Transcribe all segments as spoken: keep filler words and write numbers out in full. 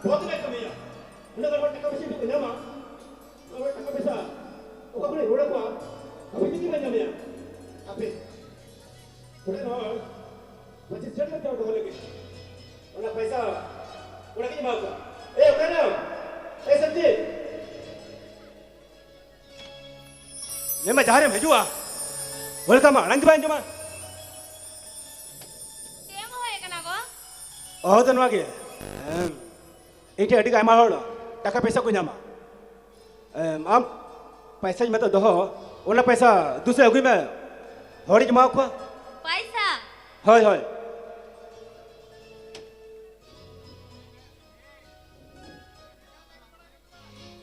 ᱵᱚᱦᱩᱛ ᱞᱮ ᱠᱟᱹᱢᱤᱭᱟ᱾ ᱩᱱᱟᱹᱜ ᱜᱟᱱ ᱦᱚᱲ ᱴᱟᱠᱟ ᱯᱚᱭᱥᱟ ᱠᱚ ᱧᱟᱢᱟ, ᱩᱱᱟᱹᱜ ᱴᱟᱠᱟ ᱯᱚᱭᱥᱟ ᱚᱠᱟ ᱠᱷᱚᱱ ᱨᱩᱣᱟᱹᱲ ᱟᱠᱚᱣᱟ? ᱟᱯᱮ ᱡᱩᱫᱤ ᱯᱮ ᱧᱟᱢᱮᱭᱟ, ᱟᱯᱮ ᱚᱸᱰᱮ ᱦᱚᱲ ᱯᱚᱸᱪᱤᱥ ᱦᱟᱡᱟᱨ ᱴᱟᱠᱟ ᱫᱚᱦᱚ ᱞᱟᱹᱜᱤᱫ, ᱚᱱᱟ ᱯᱚᱭᱥᱟ ᱚᱲᱟᱜ ᱜᱤᱧ ᱮᱢᱟ ᱠᱚᱣᱟ᱾ ᱮ, ᱚᱠᱟᱭ ᱱᱟᱢ? ᱮ, ᱥᱚᱵᱡᱤ, ᱧᱮᱞ ᱢᱮ, ᱡᱟᱦᱟᱸ ᱨᱮᱢ ᱦᱤᱡᱩᱜᱼᱟ, welcome ᱟᱲᱟᱝ ᱜᱮ ᱵᱟᱭ ᱟᱸᱡᱚᱢᱟ᱾ ᱪᱮᱫ ᱮᱢ ᱦᱚᱦᱚᱭᱮᱫ ᱠᱟᱱᱟ ᱜᱚ? ᱚᱦᱚ ᱫᱚ ᱱᱚᱣᱟ ᱜᱮ, ᱮᱢ, ᱤᱧ ᱴᱷᱮᱱ ᱟᱹᱰᱤ ᱟᱭᱢᱟ ᱦᱚᱲ ᱴᱟᱠᱟ ᱯᱚᱭᱥᱟ ᱠᱚ ᱧᱟᱢᱟ᱾ ᱮᱢ, ᱟᱢ ᱯᱚᱭᱥᱟᱧ ᱢᱮᱛᱟᱜ ᱫᱚᱦᱚ, ᱚᱱᱟ ᱯᱚᱭᱥᱟ ᱫᱩᱥᱨᱟ ᱟᱹᱜᱩᱭ ᱢᱮ, ᱦᱚᱲᱤᱧ ᱮᱢᱟ ᱠᱚᱣᱟ᱾ ᱯᱚᱭᱥᱟ? ᱦᱳᱭ, ᱦᱳᱭ᱾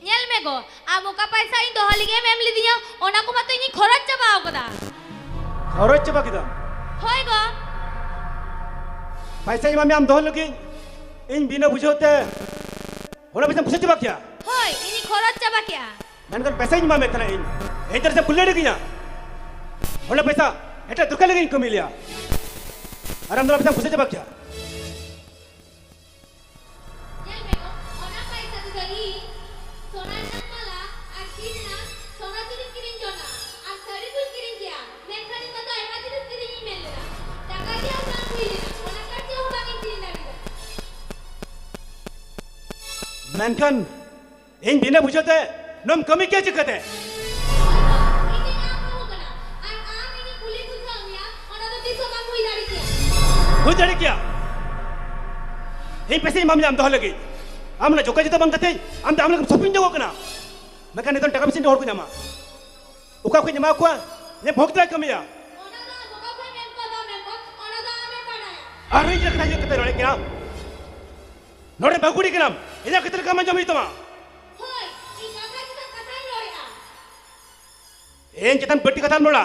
ᱧᱮᱞ ᱢᱮ ᱜᱚ, ᱟᱢ ᱚᱠᱟ ᱯᱚᱭᱥᱟ ᱤᱧ ᱫᱚᱦᱚ ᱞᱟᱹᱜᱤᱫ ᱮᱢ ᱮᱢ ᱞᱤᱫᱤᱧᱟ, ᱚᱱᱟ ᱠᱚ ᱢᱟᱛᱚ ᱤᱧᱤᱧ ᱠᱷᱚᱨᱚᱪ ᱪᱟᱵᱟ ᱟᱠᱟᱫᱟ᱾ ᱠᱷᱚᱨᱚᱪ ᱪᱟᱵᱟ ᱠᱮᱫᱟᱢ? ᱦᱳᱭ ᱜᱚ᱾ ᱯᱚᱭᱥᱟᱧ ᱮᱢᱟᱫ ᱢᱮᱭᱟ ᱟᱢ ᱫᱚᱦᱚ ᱞᱟᱹᱜᱤᱫ, ᱤᱧ ᱵᱤᱱᱟᱹ ᱵᱩᱡᱷᱟᱹᱣ ᱛᱮ ᱚᱱᱟ ᱯᱚᱭᱥᱟᱢ ᱠᱷᱚᱨᱚᱪ ᱪᱟᱵᱟ ᱠᱮᱭᱟ? ᱦᱳᱭ, ᱤᱧᱤᱧ ᱠᱷᱚᱨᱚᱪ ᱪᱟᱵᱟ ᱠᱮᱜᱼᱟ᱾ ᱢᱮᱱᱠᱷᱟᱱ ᱯᱚᱭᱥᱟᱧ ᱮᱢᱟᱫ ᱢᱮ ᱛᱟᱦᱮᱱᱟ ᱤᱧ, ᱮᱱᱛᱮ ᱨᱮᱦᱚᱸ ᱠᱩᱞᱤ ᱫᱟᱲᱮ ᱠᱤᱧᱟ? ᱚᱱᱟ ᱯᱚᱭᱥᱟ ᱮᱴᱟᱜ ᱫᱚᱨᱠᱟᱨ ᱞᱟᱹᱜᱤᱫ ᱤᱧ ᱠᱟᱹᱢᱤ ᱞᱮᱭᱟ, ᱟᱨ ᱟᱢ ᱫᱚ ᱚᱱᱟ ᱯᱚᱭᱥᱟᱢ ᱠᱷᱚᱨᱚᱪ ᱪᱟᱵᱟ ᱠᱮᱭᱟ᱾ ᱧᱮᱞ ᱢᱮ ᱜᱚ, ᱚᱱᱟ ᱯᱟᱭᱥᱟ ᱛᱮᱫᱚ ᱤᱧ ᱥᱚᱱᱟ ᱨᱮᱱᱟᱜ ᱢᱟᱞᱟ ᱟᱨ ᱛᱤ ᱨᱮᱱᱟᱜ ᱥᱚᱱᱟ ᱪᱩᱲᱤᱧ ᱠᱤᱨᱤᱧ ᱡᱚᱱᱟ ᱟᱨ ᱥᱟᱹᱲᱤ ᱠᱚᱧ ᱠᱤᱨᱤᱧ ᱠᱮᱭᱟ, ᱢᱮᱱᱠᱷᱟᱱ ᱤᱧ ᱢᱟᱛᱚ ᱟᱭᱢᱟ ᱡᱤᱱᱤᱥ ᱠᱤᱨᱤᱧᱤᱧ ᱢᱮᱱ ᱞᱮᱫᱟ, ᱴᱟᱠᱟ ᱜᱮ ᱟᱨ ᱵᱟᱝ ᱦᱩᱭ ᱞᱮᱱᱟ, ᱚᱱᱟ ᱠᱟᱨ ᱪᱮᱫ ᱦᱚᱸ ᱵᱟᱝ ᱤᱧ ᱠᱤᱨᱤᱧ ᱫᱟᱲᱮᱭᱟᱫᱟ᱾ ᱢᱮᱱᱠᱷᱟᱱ ᱤᱧ ᱵᱤᱱᱟᱹ ᱵᱩᱡᱷᱟᱹᱣ ᱛᱮ ᱱᱚᱣᱟᱢ ᱠᱟᱹᱢᱤ ᱠᱮᱭᱟ ᱪᱤᱠᱟᱹᱛᱮ? ᱤᱧᱤᱧ ᱟᱢ ᱵᱟᱹᱦᱩ ᱠᱟᱱᱟ, ᱟᱨ ᱟᱢ ᱤᱧᱤᱧ ᱠᱩᱞᱤ ᱵᱩᱡᱷᱟᱹᱣ ᱢᱮᱭᱟ, ᱚᱱᱟ ᱫᱚ ᱛᱤᱥ ᱦᱚᱸ ᱵᱟᱝ ᱦᱩᱭ ᱫᱟᱲᱮ ᱠᱮᱭᱟ᱾ ᱦᱩᱭ ᱫᱟᱲᱮ ᱠᱮᱭᱟ? ᱤᱧ ᱯᱚᱭᱥᱟᱧ ᱮᱢᱟᱢ ᱧᱟᱢ ᱫᱚᱦᱚ ᱞᱟᱹᱜᱤᱫ, ᱟᱢ ᱚᱱᱟ ᱡᱳᱜᱟᱡᱳᱜ ᱵᱟᱝ ᱠᱟᱛᱮ ᱟᱢ ᱫᱚ ᱟᱢ ᱞᱮᱠᱟᱢ ᱥᱚᱯᱤᱝ ᱡᱚᱝᱚᱜ ᱠᱟᱱᱟ᱾ ᱢᱮᱱᱠᱷᱟᱱ ᱱᱤᱛᱚᱝ ᱴᱟᱠᱟ ᱯᱚᱭᱥᱟ ᱦᱚᱲ ᱠᱚ ᱧᱟᱢᱟ, ᱚᱠᱟ ᱠᱷᱚᱱ ᱮᱢᱟ ᱠᱚᱣᱟ? ᱤᱧ ᱵᱷᱚᱠᱛᱟᱭ ᱠᱟᱹᱢᱤᱭᱟ᱾ ᱚᱱᱟ ᱫᱚ ᱟᱢ ᱚᱠᱟ ᱠᱷᱚᱱ ᱮᱢ ᱠᱚᱣᱟ ᱵᱟᱢ ᱮᱢ ᱠᱚᱣᱟ, ᱚᱱᱟ ᱫᱚ ᱟᱢᱮᱢ ᱵᱟᱰᱟᱭᱟ᱾ ᱟᱨᱦᱚᱸ ᱤᱧ ᱞᱮᱠᱟ ᱤᱭᱟᱹ ᱠᱟᱛᱮ ᱨᱚᱲᱮᱫ ᱠᱟᱱᱟ᱾ ᱱᱚᱰᱮ ᱵᱟᱹᱦᱩ ᱠᱩᱲᱤ ᱠᱟᱱᱟᱢ, ᱤᱧᱟᱹᱜ ᱠᱟᱛᱷᱟ ᱞᱮᱠᱟ ᱟᱸᱡᱚᱢ ᱦᱩᱭᱩᱜ ᱛᱟᱢᱟ᱾ ᱦᱳᱭ, ᱤᱧ ᱠᱟᱛᱷᱟ ᱪᱮᱛᱟᱱ ᱠᱟᱛᱷᱟᱧ ᱨᱚᱲᱮᱫᱼᱟ᱾ ᱤᱧ ᱪᱮᱛᱟᱱ ᱵᱟᱹᱲᱛᱤ ᱠᱟᱛᱷᱟᱢ ᱨᱚᱲᱟ,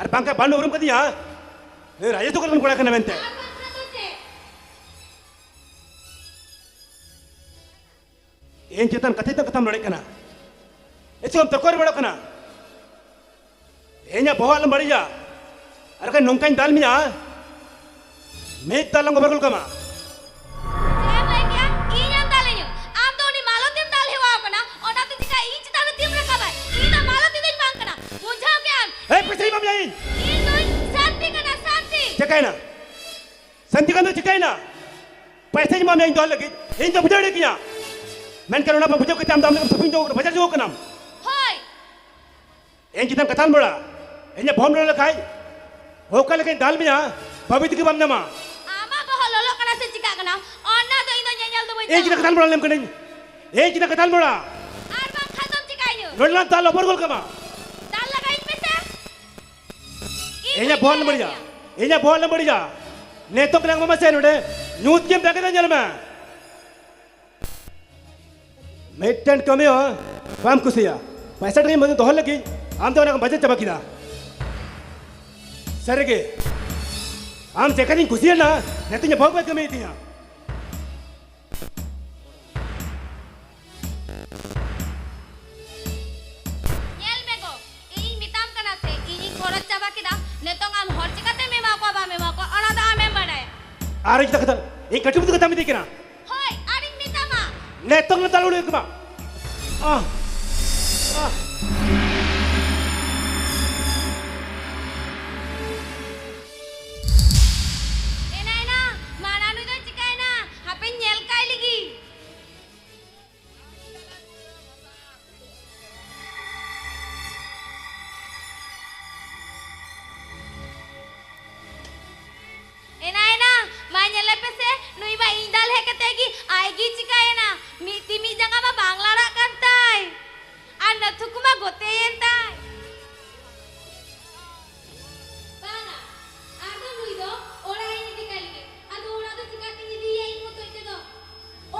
ᱟᱨ ᱵᱟᱝᱠᱷᱟᱱ ᱵᱟᱹᱱᱩᱢ ᱩᱨᱩᱢ ᱠᱟᱫᱤᱧᱟ, ᱱᱩᱭ ᱨᱟᱡᱮᱥ ᱫᱚ ᱚᱠᱟ ᱞᱮᱠᱟᱱ ᱠᱚᱲᱟ ᱠᱟᱱᱟ ᱢᱮᱱᱛᱮ᱾ ᱟᱨ ᱵᱟᱝᱠᱷᱟᱱ ᱫᱚ ᱪᱮᱫ? ᱤᱧ ᱪᱮᱛᱟᱱ ᱠᱟᱛᱷᱟ ᱪᱮᱛᱟᱱ ᱠᱟᱛᱷᱟᱢ ᱨᱚᱲᱮᱫ ᱠᱟᱱᱟ᱾ ᱮ ᱪᱮᱫ ᱮᱢ ᱛᱚᱨᱠᱚ ᱨᱮ ᱵᱟᱲᱟᱜ ᱠᱟᱱᱟ? ᱤᱧᱟᱹᱜ ᱵᱚᱦᱚᱜ ᱟᱞᱚᱢ ᱵᱟᱹᱲᱤᱡᱟ, ᱟᱨ ᱵᱟᱠᱷᱟᱱ ᱱᱚᱝᱠᱟᱧ ᱫᱟᱞ ᱢᱮᱭᱟ, ᱢᱤᱫ ᱫᱟᱞ ᱞᱟᱝ ᱚᱵᱷᱟᱨ ᱜᱚᱫ ᱠᱟᱢᱟ᱾ ᱪᱮᱫ ᱮᱢ ᱞᱟᱹᱭ ᱠᱮᱜᱼᱟ? ᱤᱧ ᱪᱤᱠᱟᱹᱭᱮᱱᱟ? ᱥᱟᱱᱛᱤᱠᱟᱱᱛ ᱫᱚ ᱪᱤᱠᱟᱹᱭᱮᱱᱟ? ᱯᱚᱭᱥᱟᱧ ᱮᱢᱟᱢ ᱢᱮᱭᱟ ᱤᱧ ᱫᱚᱦᱚ ᱞᱟᱹᱜᱤᱫ, ᱤᱧ ᱫᱚ ᱵᱩᱡᱷᱟᱹᱣ ᱫᱟᱲᱮ ᱠᱤᱧᱟ᱾ ᱢᱮᱱᱠᱷᱟᱱ ᱚᱱᱟ ᱵᱟᱢ ᱵᱩᱡᱷᱟᱹᱣ ᱠᱟᱛᱮ ᱟᱢ ᱫᱚ ᱟᱢ ᱫᱚ ᱥᱚᱯᱤᱝ ᱫᱚ ᱵᱟᱡᱟᱨ ᱡᱚᱝ ᱠᱟᱱᱟᱢ᱾ ᱦᱳᱭ᱾ ᱤᱧ ᱪᱮᱛᱟᱱ ᱠᱟᱛᱷᱟᱢ ᱨᱚᱲᱟ, ᱤᱧᱟᱹᱜ ᱵᱚᱦᱚᱢ ᱨᱚᱲ ᱞᱮᱠᱷᱟᱡ ᱚᱠᱟ ᱞᱮᱠᱟᱧ ᱫᱟᱞ ᱢᱮᱭᱟ, ᱵᱟᱹᱵᱤ ᱛᱮᱜᱮ ᱵᱟᱢ ᱧᱟᱢᱟ᱾ ᱟᱢᱟᱜ ᱵᱚᱦᱚᱜ ᱞᱚᱞᱚᱜ ᱠᱟᱱᱟ ᱥᱮ ᱪᱤᱠᱟᱜ ᱠᱟᱱᱟ? ᱚᱱᱟ ᱫᱚ ᱤᱧ ᱫᱚ ᱧᱮᱧᱮᱞ ᱫᱚ ᱵᱟᱹᱧ ᱤᱧ ᱪᱮᱛᱟᱱ ᱪᱟᱞᱟᱜᱼᱟ᱾ ᱠᱟᱛᱷᱟᱢ ᱨᱚᱲ ᱞᱮᱢ ᱠᱟᱹᱱᱟᱹᱧ, ᱤᱧ ᱪᱮᱛᱟᱱ ᱠᱟᱛᱷᱟᱢ ᱨᱚᱲᱟ᱾ ᱟᱨ ᱵᱟᱝᱠᱷᱟᱱ ᱫᱚᱢ ᱪᱤᱠᱟᱹᱧᱟ? ᱱᱚᱰᱮ ᱞᱟᱝ ᱫᱟᱞ ᱚᱯᱚᱨ ᱜᱚᱞ ᱠᱟᱢᱟ᱾ ᱫᱟᱞ ᱞᱟᱜᱟᱭᱤᱧ ᱢᱮᱥᱮ᱾ ᱤᱧ ᱤᱧᱟᱹᱜ ᱵᱚᱦᱚᱜ ᱞᱮᱢ ᱵᱟᱹᱲᱤᱡᱟ, ᱤᱧᱟᱹᱜ ᱵᱚᱦᱚᱜ ᱞᱮᱢ ᱵᱟᱹᱲᱤᱡᱟ᱾ ᱱᱤᱛᱚᱜ ᱜᱮᱞᱟᱝ ᱢᱟᱢᱟ ᱥᱮ ᱱᱚᱰᱮ ᱧᱩᱛ ᱜᱮᱢ ᱵᱮᱸᱜᱮᱫᱟ, ᱧᱮᱞ ᱢᱮ᱾ ᱢᱤᱫᱴᱮᱱ ᱠᱟᱹᱢᱤ ᱦᱚᱸ ᱵᱟᱢ ᱠᱩᱥᱤᱭᱟ᱾ ᱯᱚᱭᱥᱟ ᱴᱟᱠᱟᱧ ᱮᱢᱟᱫᱤᱧ ᱫᱚᱦᱚ ᱞᱟᱹᱜᱤᱫ, ᱟᱢ ᱫᱚ ᱚᱱᱟ ᱠᱚᱢ ᱵᱟᱡᱮ ᱪᱟᱵᱟ ᱠᱮᱫᱟ᱾ ᱥᱟᱹᱨᱤᱜᱮ, ᱟᱢ ᱪᱮᱠᱟᱛᱤᱧ ᱠᱩᱥᱤᱭᱮᱱᱟ, ᱱᱤᱛᱚᱜ ᱤᱧᱟᱹᱜ ᱵᱚᱦᱚᱜ ᱵᱟᱭ ᱠᱟᱹᱢᱤᱭᱮᱫ ᱛᱤᱧᱟ᱾ ᱧᱮᱞ ᱢᱮ ᱜᱚ, ᱤᱧᱤᱧ ᱢᱮᱛᱟᱢ ᱠᱟᱱᱟ ᱥᱮ, ᱤᱧᱤᱧ ᱠᱷᱚᱨᱚᱪ ᱪᱟᱵᱟ ᱠᱮᱫᱟ᱾ ᱱᱤᱛᱚᱝ ᱟᱢ ᱦᱚᱲ ᱪᱮᱠᱟᱛᱮᱢ ᱮᱢᱟ ᱠᱚᱣᱟ, ᱵᱟᱢ ᱮᱢᱟ ᱠᱚᱣᱟ, ᱚᱱᱟ ᱫᱚ ᱟᱢᱮᱢ ᱵᱟᱰᱟᱭᱟ᱾ ᱟᱨ ᱤᱧ ᱫᱚ ᱠᱟᱛᱷᱟ, ᱤᱧ ᱠᱟᱹᱴᱤᱡ ᱵᱩᱡᱷᱟᱹᱣ ᱠᱟᱛᱷᱟ ᱢᱮᱛᱟᱹᱧ ᱠᱟᱱᱟ᱾ ᱦᱳᱭ, ᱟᱨᱤᱧ ᱢᱮᱛᱟᱢᱟ᱾ ᱱᱤᱛᱚᱝ ᱞᱮ ᱫᱟᱞ ᱩᱰᱩᱠ ᱠᱚᱢᱟ᱾ ᱟᱦ, ᱟᱦ᱾ ᱮᱱᱟ, ᱮᱱᱟ, ᱢᱟᱱᱟ ᱱᱩᱭ ᱫᱚᱭ ᱪᱤᱠᱟᱹᱭᱮᱱᱟ? ᱦᱟᱯᱮᱧ ᱧᱮᱞ ᱠᱟᱭ ᱞᱮᱜᱮ᱾ ᱮᱱᱟ, ᱮᱱᱟ, ᱢᱟ ᱧᱮᱞᱮ ᱯᱮᱥᱮ, ᱱᱩᱭ ᱢᱟ ᱤᱧ ᱫᱟᱞ ᱦᱮᱡ ᱠᱟᱛᱮ ᱜᱮ ᱟᱡ ᱜᱮ ᱪᱤᱠᱟᱭᱮᱱᱟ? ᱢᱤᱫ ᱛᱤ ᱢᱤᱫ ᱡᱟᱸᱜᱟ ᱢᱟ ᱵᱟᱝ ᱞᱟᱲᱟᱜ ᱠᱟᱱ ᱛᱟᱭ᱾ ᱟᱨ ᱱᱟᱹᱛᱷᱩ ᱠᱚᱢᱟ ᱜᱚᱛᱮᱭᱮᱱ ᱛᱟᱭ᱾ ᱵᱟᱝᱟ, ᱟᱫᱚ ᱱᱩᱭ ᱫᱚ ᱚᱲᱟᱜ ᱤᱧ ᱤᱫᱤ ᱠᱟᱭ ᱞᱟᱹᱜᱤᱫ᱾ ᱟᱫᱚ ᱚᱲᱟᱜ ᱫᱚ ᱪᱤᱠᱟᱛᱤᱧ ᱤᱫᱤᱭᱮᱭᱟ ᱤᱧ ᱢᱚᱛᱚᱡ ᱛᱮᱫᱚ?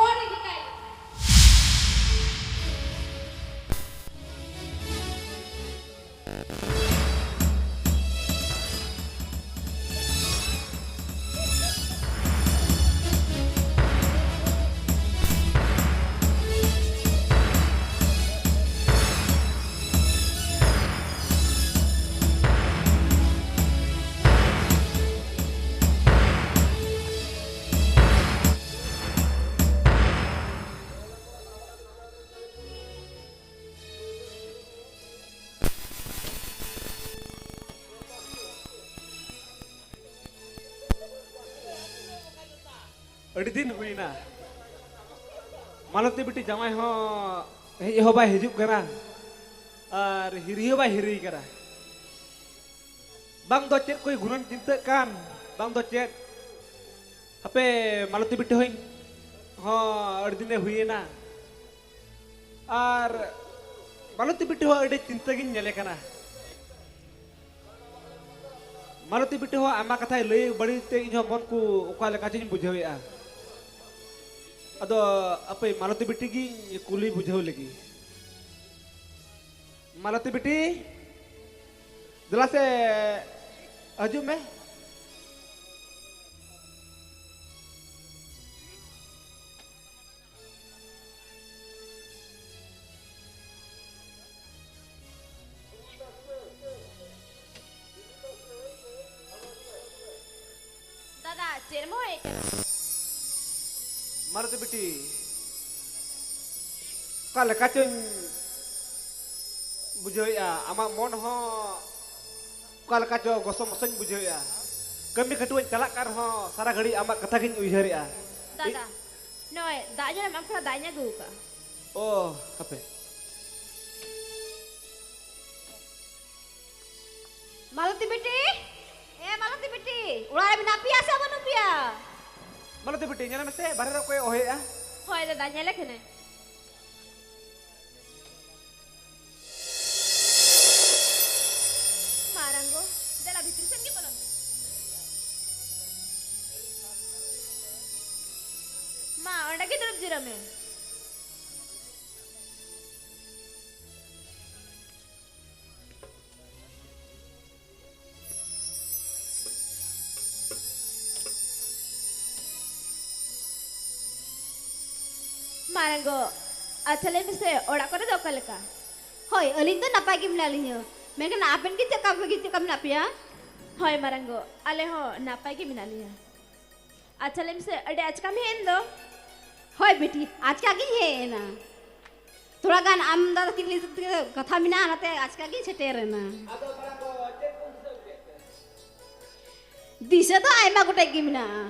ᱚᱲ ᱤᱫᱤ ᱠᱟᱭ ᱞᱟᱹᱜᱤᱫ᱾ ᱟᱹᱰᱤ ᱫᱤᱱ ᱦᱩᱭᱱᱟ, ᱢᱟᱞᱚᱛᱤ ᱵᱤᱴᱤ ᱡᱟᱶᱟᱭ ᱦᱚᱸ ᱦᱮᱡ ᱦᱚᱸ ᱵᱟᱭ ᱦᱤᱡᱩᱜ ᱠᱟᱱᱟ ᱟᱨ ᱦᱤᱨᱤ ᱦᱚᱸ ᱵᱟᱭ ᱦᱤᱨᱤ ᱠᱟᱱᱟ᱾ ᱵᱟᱝ ᱫᱚ ᱪᱮᱫ ᱠᱚᱭ ᱜᱩᱱᱟᱹᱱ ᱪᱤᱱᱛᱟᱹᱜ ᱠᱟᱱ, ᱵᱟᱝ ᱫᱚ ᱪᱮᱫ᱾ ᱦᱟᱯᱮ, ᱢᱟᱞᱚᱛᱤ ᱵᱤᱴᱤ ᱦᱚᱸᱧ ᱦᱚᱸ ᱟᱹᱰᱤ ᱫᱤᱱᱮ ᱦᱩᱭᱮᱱᱟ᱾ ᱟᱨ ᱢᱟᱞᱚᱛᱤ ᱵᱤᱴᱤ ᱦᱚᱸ ᱟᱹᱰᱤ ᱪᱤᱱᱛᱟᱹ ᱜᱤᱧ ᱧᱮᱞᱮ ᱠᱟᱱᱟ᱾ ᱢᱟᱞᱚᱛᱤ ᱵᱤᱴᱤ ᱦᱚᱸ ᱟᱭᱢᱟ ᱠᱟᱛᱷᱟᱭ ᱞᱟᱹᱭ ᱵᱟᱹᱲᱤᱡ ᱛᱮ ᱤᱧ ᱦᱚᱸ ᱢᱚᱱ ᱠᱚ ᱚᱠᱟ ᱞᱮᱠᱟ ᱪᱚᱧ ᱵᱩᱡᱷᱟᱹᱣᱮᱫᱼᱟ᱾ ᱟᱫᱚ ᱦᱟᱯᱮ, ᱢᱟᱞᱚᱛᱤ ᱵᱤᱴᱤ ᱜᱤᱧ ᱠᱩᱞᱤ ᱵᱩᱡᱷᱟᱹᱣ ᱞᱮᱜᱮ᱾ ᱢᱟᱞᱚᱛᱤ ᱵᱤᱴᱤ, ᱫᱮᱞᱟ ᱥᱮ, ᱦᱤᱡᱩᱜ ᱢᱮ᱾ ᱫᱟᱫᱟ, ᱪᱮᱫ ᱮᱢ ᱦᱚᱦᱚᱭᱮᱫ ᱠᱟᱱᱟ? ᱢᱟᱞᱚᱛᱤ ᱵᱤᱴᱤ, ᱚᱠᱟ ᱞᱮᱠᱟ ᱪᱚᱧ ᱵᱩᱡᱷᱟᱹᱣᱮᱫᱼᱟ, ᱟᱢᱟᱜ ᱢᱚᱱ ᱦᱚᱸ ᱚᱠᱟ ᱞᱮᱠᱟ ᱪᱚ ᱜᱚᱥᱚ ᱢᱚᱥᱚᱧ ᱵᱩᱡᱷᱟᱹᱣᱮᱫᱼᱟ᱾ ᱠᱟᱹᱢᱤ ᱠᱟᱹᱴᱩᱣᱟᱹᱧ ᱪᱟᱞᱟᱜ ᱠᱟᱱ ᱨᱮᱦᱚᱸ ᱥᱟᱨᱟ ᱜᱷᱟᱹᱲᱤᱡ ᱟᱢᱟᱜ ᱠᱟᱛᱷᱟ ᱜᱤᱧ ᱩᱭᱦᱟᱹᱨᱮᱫᱼᱟ᱾ ᱫᱟᱫᱟ, ᱱᱚᱜᱼᱚᱭ ᱫᱟᱜ ᱧᱩᱭ ᱢᱮ, ᱟᱢ ᱠᱷᱚᱱᱟᱜ ᱫᱟᱜ ᱤᱧ ᱟᱹᱜᱩ ᱟᱠᱟᱫᱼᱟ᱾ ᱚ, ᱦᱟᱯᱮ᱾ ᱢᱟᱞᱚᱛᱤ ᱵᱤᱴᱤ, ᱮ ᱢᱟᱞᱚᱛᱤ ᱵᱤᱴᱤ, ᱚᱲᱟᱜ ᱨᱮ ᱢᱮᱱᱟᱜ ᱯᱮᱭᱟ ᱥᱮ ᱵᱟᱹᱱᱩᱜ ᱯᱮᱭᱟ? ᱢᱟᱞᱚᱛᱤ ᱵᱤᱴᱤ, ᱧᱮᱞ ᱢᱮᱥᱮ, ᱵᱟᱦᱨᱮ ᱨᱮ ᱚᱠᱚᱭᱮ ᱦᱚᱦᱚᱭᱮᱫᱼᱟ? ᱦᱳᱭ ᱫᱟᱫᱟ, ᱧᱮᱞᱮ ᱠᱟᱹᱱᱟᱹᱧ᱾ ᱢᱟ ᱨᱟᱝᱜᱚ, ᱫᱮᱞᱟ ᱵᱷᱤᱛᱨᱤ ᱥᱮᱱ ᱜᱮ ᱵᱚᱞᱚᱱ ᱢᱮ᱾ ᱢᱟ, ᱚᱸᱰᱮ ᱜᱮ ᱫᱩᱲᱩᱵ ᱡᱤᱨᱟᱹᱜ ᱢᱮ᱾ ᱢᱟᱨᱟᱝ ᱜᱚ, ᱟᱪᱪᱷᱟ ᱞᱟᱹᱭ ᱢᱮᱥᱮ, ᱚᱲᱟᱜ ᱠᱚᱨᱮ ᱫᱚ ᱚᱠᱟ ᱞᱮᱠᱟ? ᱦᱳᱭ, ᱟᱹᱞᱤᱧ ᱫᱚ ᱱᱟᱯᱟᱭ ᱜᱮ ᱢᱮᱱᱟᱜ ᱞᱤᱧᱟᱹ᱾ ᱢᱮᱱᱠᱷᱟᱱ ᱟᱵᱮᱱ ᱜᱮ ᱪᱮᱫ ᱞᱮᱠᱟ, ᱪᱮᱫ ᱞᱮᱠᱟ ᱢᱮᱱᱟᱜ ᱯᱮᱭᱟ? ᱦᱳᱭ ᱢᱟᱨᱟᱝ ᱜᱚ, ᱟᱞᱮ ᱦᱚᱸ ᱱᱟᱯᱟᱭ ᱜᱮ ᱢᱮᱱᱟᱜ ᱞᱮᱭᱟ᱾ ᱟᱪᱪᱷᱟ ᱞᱟᱹᱭ ᱢᱮᱥᱮ, ᱟᱹᱰᱤ ᱟᱪᱠᱟᱢ ᱦᱮᱡ ᱮᱱ ᱫᱚ? ᱦᱳᱭ ᱵᱤᱴᱤ, ᱟᱪᱠᱟ ᱜᱤᱧ ᱦᱮᱡ ᱮᱱᱟ᱾ ᱛᱷᱚᱲᱟ ᱜᱟᱱ ᱟᱢ ᱫᱟᱫᱟ ᱛᱟᱹᱠᱤᱱ ᱞᱟᱹᱜᱤᱫ ᱛᱮ ᱠᱟᱛᱷᱟ ᱢᱮᱱᱟᱜᱼᱟ, ᱚᱱᱟᱛᱮ ᱟᱪᱠᱟ ᱜᱤᱧ ᱥᱮᱴᱮᱨ ᱮᱱᱟ᱾ ᱟᱫᱚ ᱢᱟᱨᱟᱝ ᱜᱚ, ᱪᱮᱫ ᱠᱚᱢ ᱫᱤᱥᱟᱹ ᱠᱮᱫ ᱛᱮ? ᱫᱤᱥᱟᱹ ᱫᱚ ᱟᱭᱢᱟ ᱜᱚᱴᱮᱡ ᱜᱮ ᱢᱮᱱᱟᱜᱼᱟ᱾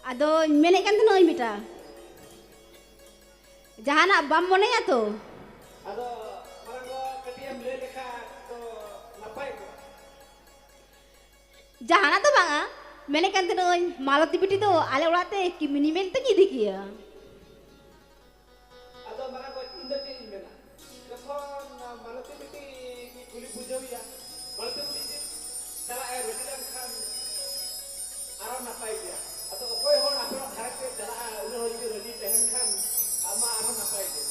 ᱟᱫᱚᱧ ᱢᱮᱱᱮᱫ ᱠᱟᱱ ᱛᱟᱦᱮᱱᱟᱹᱧ ᱵᱮᱴᱟ, ᱡᱟᱦᱟᱱᱟᱜ ᱵᱟᱢ ᱢᱚᱱᱮᱭᱟ ᱛᱚ? ᱟᱫᱚ ᱢᱟᱨᱟᱝ ᱜᱚ, ᱠᱟᱹᱴᱤᱡ ᱮᱢ ᱞᱟᱹᱭ ᱞᱮᱠᱷᱟᱱ ᱫᱚ ᱱᱟᱯᱟᱭ ᱠᱚᱜᱼᱟ᱾ ᱡᱟᱦᱟᱱᱟᱜ ᱫᱚ ᱵᱟᱝᱟ, ᱢᱮᱱᱮᱫ ᱠᱟᱱ ᱛᱟᱦᱮᱱᱟᱹᱧ, ᱢᱟᱞᱚᱛᱤ ᱵᱤᱴᱤ ᱫᱚ ᱟᱞᱮ ᱚᱲᱟᱜ ᱛᱮ ᱠᱤᱢᱤᱱᱤ ᱢᱮᱱ ᱛᱮᱧ ᱤᱫᱤ ᱠᱮᱭᱟ᱾ ᱟᱫᱚ ᱢᱟᱨᱟᱝ ᱜᱚ, ᱤᱧ ᱫᱚ ᱪᱮᱫ ᱤᱧ ᱢᱮᱱᱟ? ᱡᱚᱠᱷᱚᱱ ᱢᱟᱞᱚᱛᱤ ᱵᱤᱴᱤ ᱠᱩᱞᱤ ᱵᱩᱡᱷᱟᱹᱣ ᱮᱭᱟ, ᱢᱟᱞᱚᱛᱤ ᱵᱤᱴᱤ ᱡᱩᱫᱤ ᱪᱟᱞᱟᱜ ᱮ ᱨᱟᱹᱡᱤ ᱞᱮᱱᱠᱷᱟᱱ ᱟᱨᱚ ᱱᱟᱯᱟᱭ ᱜᱮᱭᱟ᱾ ᱟᱫᱚ ᱚᱠᱚᱭ ᱦᱚᱲ ᱟᱯᱮ ᱚᱲᱟᱜ ᱜᱷᱟᱨᱚᱸᱡᱽ ᱨᱮ ᱪᱟᱞᱟᱜᱼᱟ, ᱩᱱᱤ ᱦᱚᱲ ᱡᱩᱫᱤ ᱨᱟᱹᱡᱤ ᱛᱟᱦᱮᱱ ᱠᱷᱟᱱ ᱟᱢ ᱢᱟ ᱟᱨᱦᱚᱸ ᱱᱟᱯᱟᱭ ᱜᱮ᱾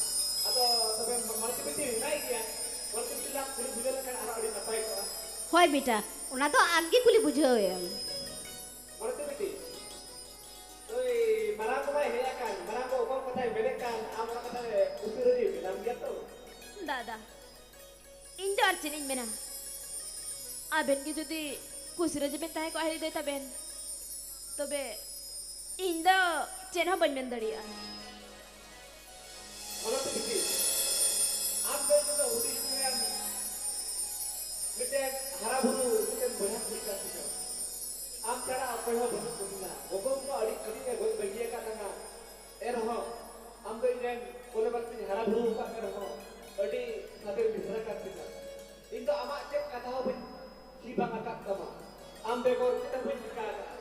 ᱟᱫᱚ ᱛᱚᱵᱮ ᱢᱟᱞᱚᱛᱤ ᱵᱤᱴᱤ ᱢᱮᱱᱟᱭ ᱜᱮᱭᱟ, ᱢᱟᱞᱚᱛᱤ ᱵᱤᱴᱤ ᱞᱟᱝ ᱠᱩᱞᱤ ᱵᱩᱡᱷᱟᱹᱣ ᱞᱮᱠᱷᱟᱱ ᱟᱨᱦᱚᱸ ᱟᱹᱰᱤ ᱱᱟᱯᱟᱭ ᱠᱚᱜᱼᱟ᱾ ᱦᱳᱭ ᱵᱮᱴᱟ, ᱚᱱᱟ ᱫᱚ ᱟᱢᱜᱮ ᱠᱩᱞᱤ ᱵᱩᱡᱷᱟᱹᱣ ᱮᱢ᱾ ᱢᱟᱞᱚᱛᱤ ᱵᱤᱴᱤ, ᱱᱩᱭ ᱢᱟᱨᱟᱝ ᱠᱚ ᱢᱟᱭ ᱦᱮᱡ ᱟᱠᱟᱱ, ᱢᱟᱨᱟᱝ ᱠᱚ ᱚᱠᱟ ᱠᱟᱛᱷᱟᱭ ᱢᱮᱱᱮᱫ ᱠᱟᱱ, ᱟᱢ ᱚᱱᱟ ᱠᱟᱛᱷᱟ ᱨᱮ ᱠᱩᱥᱤ ᱨᱟᱹᱡᱤ ᱢᱮᱱᱟᱢ ᱜᱮᱭᱟ ᱛᱚ? ᱫᱟᱫᱟ, ᱤᱧ ᱫᱚ ᱟᱨ ᱪᱮᱫ ᱤᱧ ᱢᱮᱱᱟ? ᱟᱵᱮᱱ ᱜᱮ ᱡᱩᱫᱤ ᱠᱩᱥᱤ ᱨᱟᱹᱡᱤ ᱵᱮᱱ ᱛᱟᱦᱮᱸ ᱠᱚᱜᱼᱟ ᱦᱤᱞᱤ ᱫᱟᱹᱭ ᱛᱟᱵᱮᱱ, ᱛᱚᱵᱮ ᱤᱧ ᱫᱚ ᱪᱮᱫ ᱦᱚᱸ ᱵᱟᱹᱧ ᱢᱮᱱ ᱫᱟᱲᱮᱭᱟᱜᱼᱟ᱾ ᱚᱱᱟ ᱛᱮ ᱵᱤᱴᱤ, ᱟᱢ ᱫᱚ ᱤᱧ ᱫᱚ ᱦᱩᱰᱤᱧ ᱨᱮᱱ ᱢᱤᱫᱴᱮᱱ ᱦᱟᱨᱟ ᱵᱩᱨᱩ ᱢᱤᱫᱴᱮᱱ ᱵᱚᱭᱦᱟ ᱠᱩᱲᱤ ᱠᱟᱱ ᱛᱤᱧᱟ᱾ ᱟᱢ ᱪᱷᱟᱲᱟ ᱚᱠᱚᱭ ᱦᱚᱸ ᱵᱟᱹᱱᱩᱜ ᱠᱚ ᱛᱤᱧᱟ᱾ ᱜᱚᱜᱚ ᱵᱟᱵᱟ ᱟᱹᱰᱤ ᱠᱟᱹᱴᱤᱡ ᱨᱮ ᱜᱚᱡ ᱵᱟᱹᱜᱤ ᱟᱠᱟᱫ ᱞᱟᱝᱟ᱾ ᱮᱱᱨᱮᱦᱚᱸ ᱟᱢ ᱫᱚ ᱤᱧ ᱨᱮᱱ ᱠᱚᱞᱮ ᱵᱟᱞᱮ ᱛᱤᱧ ᱦᱟᱨᱟ ᱵᱩᱨᱩ ᱟᱠᱟᱫ ᱢᱮ ᱨᱮᱦᱚᱸ ᱟᱹᱰᱤ ᱥᱟᱛᱮ ᱢᱤᱥᱨᱟ ᱠᱟᱱ ᱛᱤᱧᱟ᱾ ᱤᱧ ᱫᱚ ᱟᱢᱟᱜ ᱪᱮᱫ ᱠᱟᱛᱷᱟ ᱦᱚᱸ ᱵᱟᱹᱧ ᱪᱮᱫ ᱵᱟᱝ ᱟᱠᱟᱫ ᱛᱟᱢᱟ᱾ ᱟᱢ ᱵᱮᱜᱚᱨ ᱪᱮᱫ ᱦᱚᱸ ᱵᱟᱹᱧ ᱪᱤᱠᱟ ᱟᱠᱟᱫᱼᱟ᱾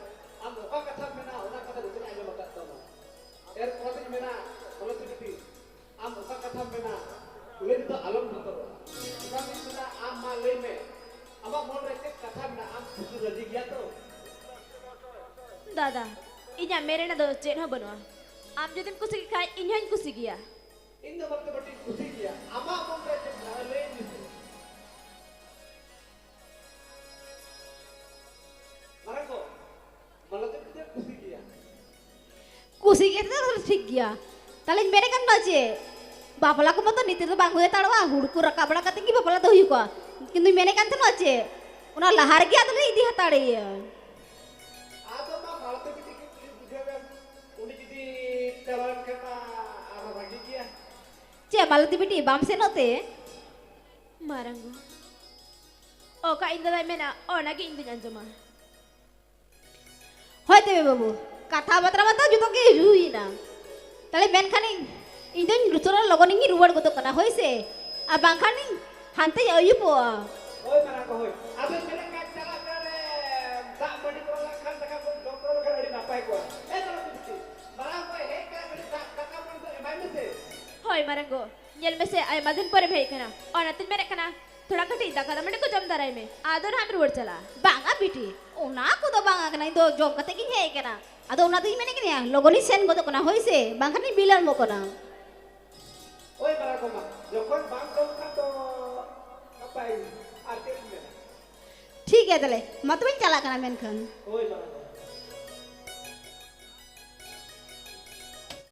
ᱟᱢ ᱚᱠᱟ ᱠᱟᱛᱷᱟᱢ ᱢᱮᱱᱟ, ᱚᱱᱟ ᱠᱟᱛᱷᱟ ᱡᱚᱛᱚᱧ ᱟᱸᱡᱚᱢ ᱟᱠᱟᱫ ᱛᱟᱢᱟ᱾ ᱮᱨ ᱯᱚᱨᱮ ᱫᱚᱧ ᱢᱮᱱᱟ, ᱚᱞᱚᱛᱤ ᱵᱤᱴᱤ, ᱟᱢ ᱚᱠᱟ ᱠᱟᱛᱷᱟᱢ ᱢᱮᱱᱟ, ᱞᱟᱹᱭ ᱛᱮᱫᱚ ᱟᱞᱚᱢ ᱵᱚᱛᱚᱨᱚᱜᱼᱟ᱾ ᱚᱠᱟ ᱠᱟᱛᱷᱟᱢ ᱢᱮᱱᱟ, ᱟᱢ ᱢᱟ ᱞᱟᱹᱭ ᱢᱮ᱾ ᱟᱢᱟᱜ ᱢᱚᱱ ᱨᱮ ᱪᱮᱫ ᱠᱟᱛᱷᱟ ᱢᱮᱱᱟᱜᱼᱟ, ᱟᱢ ᱠᱩᱥᱤ ᱨᱟᱹᱡᱤ ᱜᱮᱭᱟ ᱛᱚ? ᱫᱟᱫᱟ, ᱤᱧᱟᱹᱜ ᱢᱮᱱ ᱨᱮᱱᱟᱜ ᱫᱚ ᱪᱮᱫ ᱦᱚᱸ ᱵᱟᱹᱱᱩᱜᱼᱟ᱾ ᱟᱢ ᱡᱩᱫᱤᱢ ᱠᱩᱥᱤᱜ ᱠᱷᱟᱡ, ᱤᱧ ᱦᱚᱸᱧ ᱠᱩᱥᱤ ᱜᱮᱭᱟ᱾ ᱤᱧ ᱫᱚ ᱵᱟᱹᱲᱛᱤ ᱵᱟᱹᱲᱛᱤᱧ ᱠᱩᱥᱤ ᱜᱮᱭᱟ᱾ ᱟᱢᱟᱜ ᱢᱚᱱ ᱨᱮ ᱪᱮᱫ ᱢᱮᱱᱟᱜᱼᱟ, ᱞᱟᱹᱭ ᱢᱮᱥᱮ᱾ ᱢᱟᱨᱟᱝ ᱜᱚ, ᱢᱟᱞᱚᱛᱤ ᱵᱤᱴᱤ ᱫᱚᱭ ᱠᱩᱥᱤ ᱜᱮᱭᱟ᱾ ᱠᱩᱥᱤ ᱜᱮ ᱛᱟᱦᱞᱮ ᱴᱷᱤᱠ ᱜᱮᱭᱟ᱾ ᱛᱟᱦᱞᱮᱧ ᱢᱮᱱᱮᱫ ᱠᱟᱱ ᱫᱚ ᱪᱮᱫ, ᱵᱟᱯᱞᱟ ᱠᱚ ᱢᱟᱛᱚ ᱱᱤᱛ ᱨᱮᱫᱚ ᱵᱟᱝ ᱦᱩᱭ ᱦᱟᱛᱟᱲᱚᱜᱼᱟ, ᱦᱩᱲᱩ ᱠᱚ ᱨᱟᱠᱟᱵ ᱵᱟᱲᱟ ᱠᱟᱛᱮ ᱜᱮ ᱵᱟᱯᱞᱟ ᱫᱚ ᱦᱩᱭᱩᱜᱼᱟ᱾ ᱠᱤᱱᱛᱩᱧ ᱢᱮᱱᱮᱫ ᱠᱟᱱ ᱛᱟᱦᱮᱱᱟ ᱪᱮᱫ, ᱚᱱᱟ ᱞᱟᱦᱟ ᱨᱮᱜᱮ ᱟᱫᱚᱞᱮ ᱤᱫᱤ ᱦᱟᱛᱟᱲᱮᱭᱟ᱾ ᱟᱫᱚ ᱢᱟ ᱢᱟᱞᱚᱛᱤ ᱵᱤᱴᱤ ᱜᱮ ᱠᱩᱞᱤ ᱵᱩᱡᱷᱟᱹᱣ ᱮᱢ, ᱩᱱᱤ ᱡᱩᱫᱤ ᱪᱟᱞᱟᱣ ᱮᱱ ᱠᱷᱟᱱ ᱢᱟ ᱟᱨᱦᱚᱸ ᱵᱷᱟᱜᱤ ᱜᱮᱭᱟ᱾ ᱪᱮᱫ ᱢᱟᱞᱚᱛᱤ ᱵᱤᱴᱤ, ᱵᱟᱢ ᱥᱮᱱᱚᱜ ᱛᱮ? ᱢᱟᱨᱟᱝ ᱜᱚ, ᱚᱠᱟ ᱤᱧ ᱫᱟᱫᱟᱭ ᱢᱮᱱᱟ, ᱚᱱᱟᱜᱮ ᱤᱧ ᱫᱩᱧ ᱟᱸᱡᱚᱢᱟ᱾ ᱦᱳᱭ ᱛᱚᱵᱮ ᱵᱟᱹᱵᱩ, ᱠᱟᱛᱷᱟ ᱵᱟᱛᱨᱟ ᱢᱟᱛᱚ ᱡᱚᱛᱚ ᱜᱮ ᱦᱩᱭᱱᱟ᱾ ᱛᱟᱦᱞᱮ ᱢᱮᱱᱠᱷᱟᱱ ᱤᱧ, ᱤᱧ ᱫᱚᱧ ᱛᱷᱚᱲᱟ ᱞᱚᱜᱚᱱ ᱤᱧ ᱨᱩᱣᱟᱹᱲ ᱜᱚᱫᱚᱜ ᱠᱟᱱᱟ, ᱦᱳᱭ ᱥᱮ? ᱟᱨ ᱵᱟᱝᱠᱷᱟᱱ ᱤᱧ ᱦᱟᱱᱛᱮᱧ ᱟᱹᱭᱩᱵᱚᱜᱼᱟ᱾ ᱦᱳᱭ, ᱢᱟᱨᱟᱝ ᱜᱚ, ᱦᱳᱭ᱾ ᱟᱫᱚᱧ ᱢᱮᱱᱮᱫ ᱠᱟᱱ, ᱪᱟᱞᱟᱜ ᱠᱟᱱᱟ ᱨᱮ, ᱫᱟᱜ ᱢᱟᱹᱰᱤ ᱠᱚ ᱞᱟᱜᱟᱜ ᱠᱷᱟᱱ ᱫᱟᱠᱟ ᱠᱚ ᱡᱚᱢ ᱛᱚᱨᱟ ᱞᱮᱠᱷᱟᱱ ᱟᱹᱰᱤ ᱱᱟᱯᱟᱭ ᱠᱚᱜᱼᱟ᱾ ᱦᱮᱸ, ᱛᱟᱦᱞᱮ ᱵᱤᱴᱤ, ᱢᱟᱨᱟᱝ ᱜᱚᱭ ᱦᱮᱡ ᱠᱟᱱᱟ, ᱠᱟᱹᱴᱤᱡ ᱫᱟᱜ, ᱫᱟᱠᱟ ᱢᱟᱹᱰᱤ ᱫᱚ ᱮᱢᱟᱭ ᱢᱮᱥᱮ᱾ ᱦᱳᱭ, ᱢᱟᱨᱟᱝ ᱜᱚ, ᱧᱮᱞ ᱢᱮᱥᱮ, ᱟᱭᱢᱟ ᱫᱤᱱ ᱯᱚᱨᱮᱢ ᱦᱮᱡ ᱠᱟᱱᱟ, ᱚᱱᱟᱛᱤᱧ ᱢᱮᱱᱮᱫ ᱠᱟᱱᱟ, ᱛᱷᱚᱲᱟ ᱠᱟᱹᱴᱤᱡ ᱫᱟᱠᱟ ᱫᱟᱜ ᱢᱟᱹᱰᱤ ᱠᱚ ᱡᱚᱢ ᱫᱟᱨᱟᱭ ᱢᱮ, ᱟᱫᱚ ᱱᱟᱦᱟᱜ ᱮᱢ ᱨᱩᱣᱟᱹᱲ ᱪᱟᱞᱟᱜᱼᱟ᱾ ᱵᱟᱝᱟ ᱵᱤᱴᱤ, ᱚᱱᱟ ᱠᱚᱫᱚ ᱵᱟᱝᱟ ᱠᱟᱱᱟ, ᱤᱧ ᱫᱚ ᱡᱚᱢ ᱠᱟᱛᱮ ᱜᱤᱧ ᱦᱮᱡ ᱠᱟᱱᱟ᱾ ᱟᱫᱚ ᱚᱱᱟ ᱛᱮᱜᱮᱧ ᱢᱮᱱᱮᱫ ᱠᱟᱱᱟ, ᱞᱚᱜᱚᱱᱤᱧ ᱥᱮᱱ ᱜᱚᱫᱚᱜ ᱠᱟᱱᱟ, ᱦᱳᱭ ᱥᱮ, ᱵᱟᱝᱠᱷᱟᱱᱤᱧ ᱵᱤᱞᱚᱢᱚᱜ ᱠᱟᱱᱟ᱾ ᱦᱳᱭ, ᱢᱟᱨᱟᱝ ᱜᱚ ᱢᱟ, ᱡᱚᱠᱷᱚᱱ ᱵᱟᱝ ᱡᱚᱢ ᱠᱷᱟᱱ ᱫᱚ ᱱᱟᱯᱟᱭ, ᱟᱨ ᱪᱮᱫ ᱤᱧ ᱢᱮᱱᱟ? ᱴᱷᱤᱠ ᱜᱮᱭᱟ, ᱛᱟᱦᱞᱮ ᱢᱟ ᱛᱚᱵᱮᱧ ᱪᱟᱞᱟᱜ ᱠᱟᱱᱟ ᱢᱮᱱᱠᱷᱟᱱ᱾ ᱦᱳᱭ, ᱢᱟᱨᱟᱝ᱾